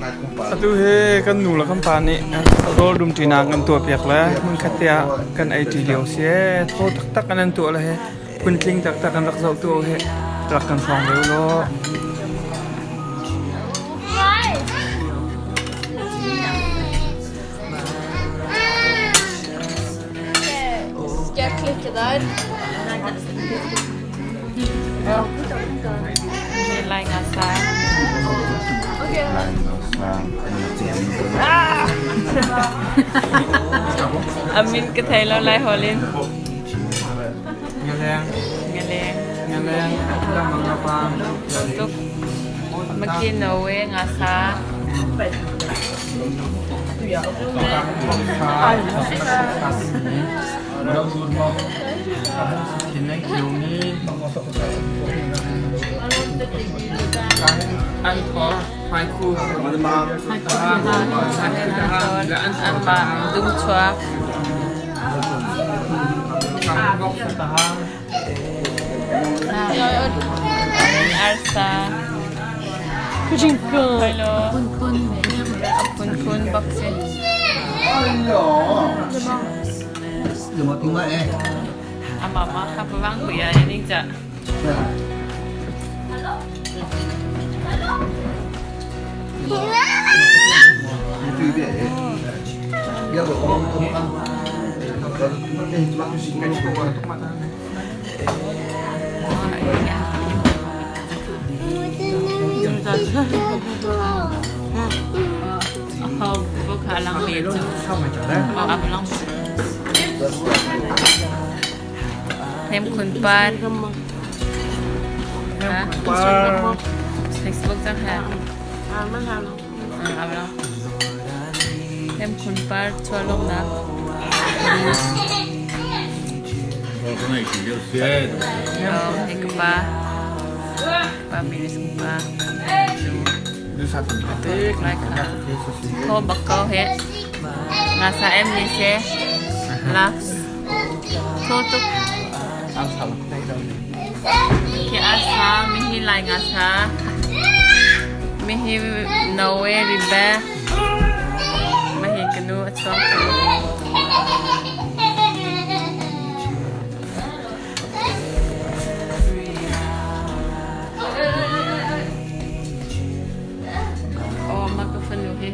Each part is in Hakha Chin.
Atu hi kan nu le kan pa nih rawl dumṭinak an tuahpiak le hmunkhat te ah kan ei ṭi lio si ee. Thaw taktak an an tuah le hi phuntling taktak an rak zoh tu hi rak kan hrawng ve u law. Ska jag klicka där? Lai nga sa. Amin ka thei lo lai holin. Ngaleng. Ngaleng. Ngaleng. Lamang ngapang. Tuk. Makinoe nga sa. Dum chuak. Arsa. Hello. Phun bak si. Amama kha pawang kuya ning cha. Hem khun par. Facebook cang ha. Hem khun par chualong nak. Pa. Pa miris pa. Tho bak ko he. Nga sa em ni se. Laks. Tho tuk. Khi asa mi hi lai nga sa. Mi hi Norway ribe. Ma hi kanu a chuang. Oh, ma ka fanu hi.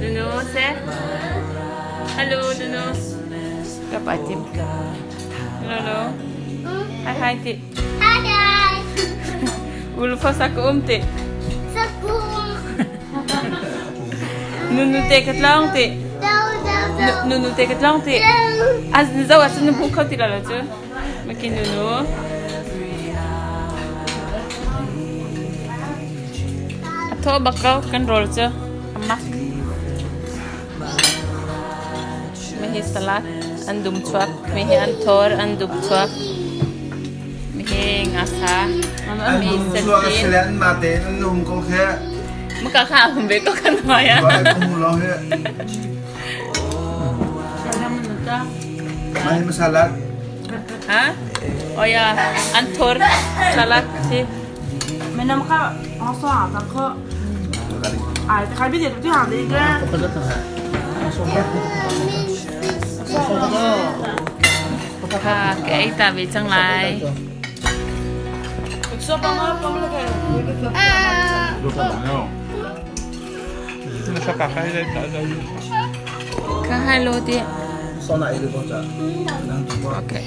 Nunu se. Hello, Nunu. Ka pa tim. Hello, hello. Hi, hi, ti. Hi, guys. Ulu fa sa ka um ti. Sakum. Nunu te ka tlong ti. Nunu te ka tlong ti. Az zau ah cun na hmu kho ti lo cu. Maki nunu. A thaw bak ko kan rawl cu. A mak. Mihi salad an dum chuak. Mihi an thor an dum chuak. Mihi ngasa. An dum chuak a si le an mah tein an um ko khe. Maka kha hum ve ko kan maya. May masalat. Ha? Oh ya, anthor salad si. 没那么看，我说啊，咱可，哎，还别点对上的一个。 Kha ka ei ta ve cang lai. Kha hello ti. Okay.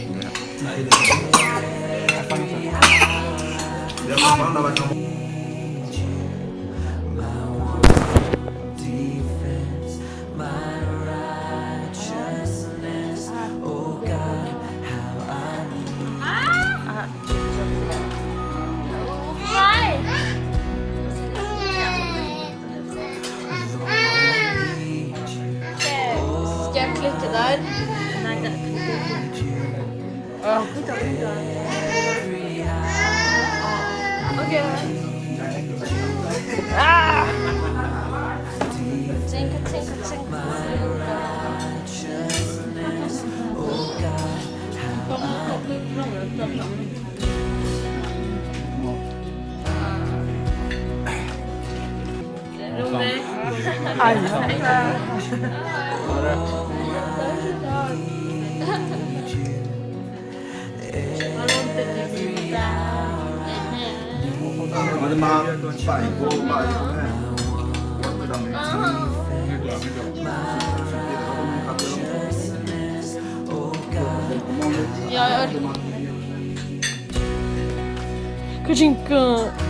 Ska jag klicka där? Okej. Ah! Tinka, tinka, tinka. Ai. Ja, jag orkar. Kajinka.